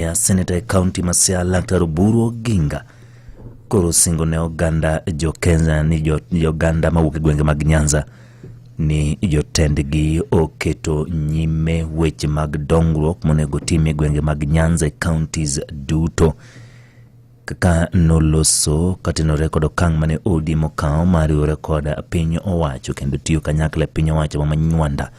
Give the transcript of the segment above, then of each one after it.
Ya seneta e kaunti ma Siaya Laktar Oburu Oginga koro osingo ne oganda jo Kenya ni jo oganda mawuok e gwenge mag Nyanza ni jotendgi oketo nyime weche mag dongruok monego tim e gwenge mag Nyanza e counties duto. Kaka noloso katenore kod okang' mane ODM okawo mar riwore kod piny owacho kendo tiyo kanyakla e piny owacho ma Manywanda.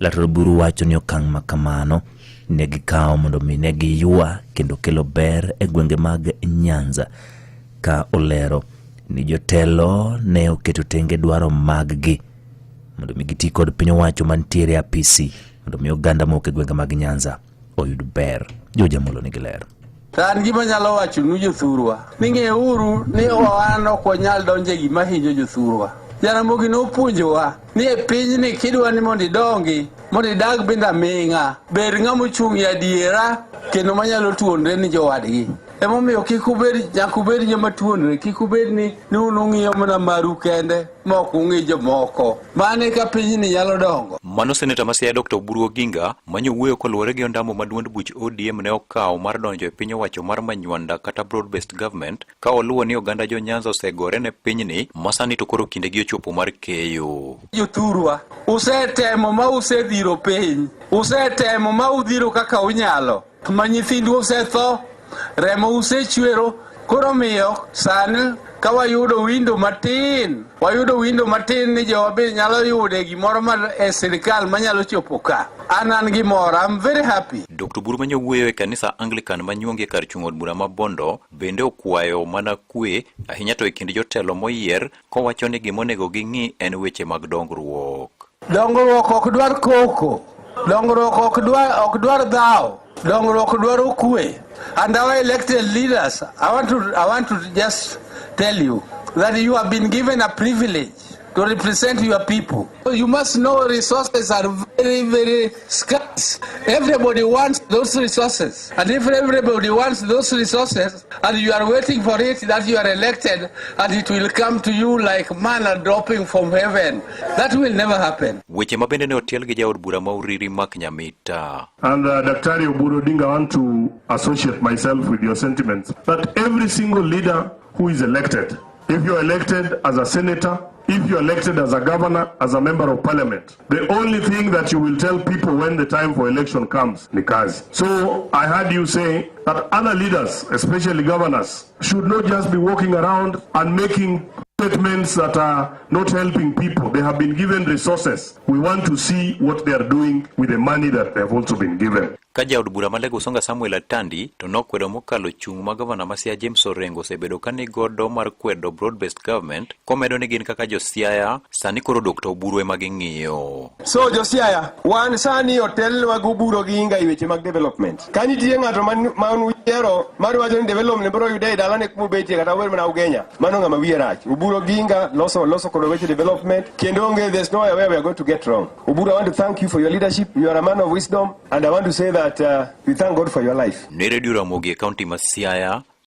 Laktar Oburu wacho ni okang' ma kamano ne gikawo mondo mi ne giywa kendo kelo ber e gwenge mag Nyanza ka olero ni jotelo ne oketo tenge dwaro maggi mondo mi giti kod piny owacho mantiere e apisi mondo mi oganda mowuok e gwenge mag Nyanza oyud ber. George Amolo nigi ler. To an gima anyalo wachonu jothurwa, ni ng'euru ni wan ok wanyal donjo e gima hinyo jothurwa. Jaramogi nopuonjowa ni e pinyni kidwa ni mondo idongi, mondo idag bende aming'a, bed ng'ama ochung' e adiera kendo manyalo tuonre ni jowadgi. Emomiyo kik ubed, nyaka ubed joma tuonre, kik ubed ni, ni un ung'iyo mana maru kende ma ok ung'i jomoko. Mano eka pinyni nyalo dongo. Mano Seneta ma Siaya Dr. Oburu Oginga manyo wuoyo koluwore gi ondamo ma duond buch ODM ne okawo mar donjo e piny owacho mar Manywanda kata Broad Based Government ka oluwo ni oganda jo Nyanza osegore ne pinyni ma sani to koro kindegi ochopo mar keyo. Jothurwa, usetemo ma usedhiro piny, usetemo ma udhiro kaka unyalo. Ma nyithindu osetho, remo usechwero, koro miyo sani ka wayudo window matin, wayudo window matin ni jowa be nyalo yude gimoro ma e sirikal manyalo chopo ka. An an gi mor, I'm very happy. Dr. Oburu manyo wuoyo e kanisa Anglican ma Nyuongi e kar chung' od bura ma Bondo bende okwayo mana kwe ahinya to e kind jotelo moyier kowacho ni gima onego ging'i en weche mag dongruok. Dongruok ok dwar koko. Dongruok ok dwar, ok dwar dhaw. Dongruok dwaro kwe. And our elected leaders, I want to just tell you that you have been given a privilege to represent your people. You must know resources are very, very scarce. Everybody wants those resources. And if everybody wants those resources and you are waiting for it, that you are elected and it will come to you like manna dropping from heaven, that will never happen. Weche ma bende ne otiel gi jaod bura ma Uriri Mark Nyamita. And Daktari Oburu Odinga, I want to associate myself with your sentiments that every single leader who is elected, if you're elected as a senator, if you're elected as a governor, as a member of parliament, the only thing that you will tell people when the time for election comes, ni kazi. So I heard you say that other leaders, especially governors, should not just be walking around and making statements that are not helping people. They have been given resources. We want to see what they are doing with the money that they have also been given. Ka jaod bura ma Alego Usonga Samuel Atandi to nokwedo mokalo chung' ma gavana ma Siaya James Orengo osebedo ka nigodo mar kwedo broad based government komedo ni gin kaka jo Siaya sani koro Dr. Oburu ema ging'iyo. So jo Siaya, wan sani otelnwa gi Oburu Oginga e weche mag development. Ka nitie ng'ato man uyiero mar wacho ni development biro yude e dalane kumobetie kata obed mana Ugenya, mano ng'ama wiye rach. Oburu Oginga loso kodwa weche development kendo onge, there's no way we are going to get wrong. Oburu, I want to thank you for your leadership. You are a man of wisdom and I want to say that we thank God for your life. Ne Radio Ramogi e kaunti ma Siaya,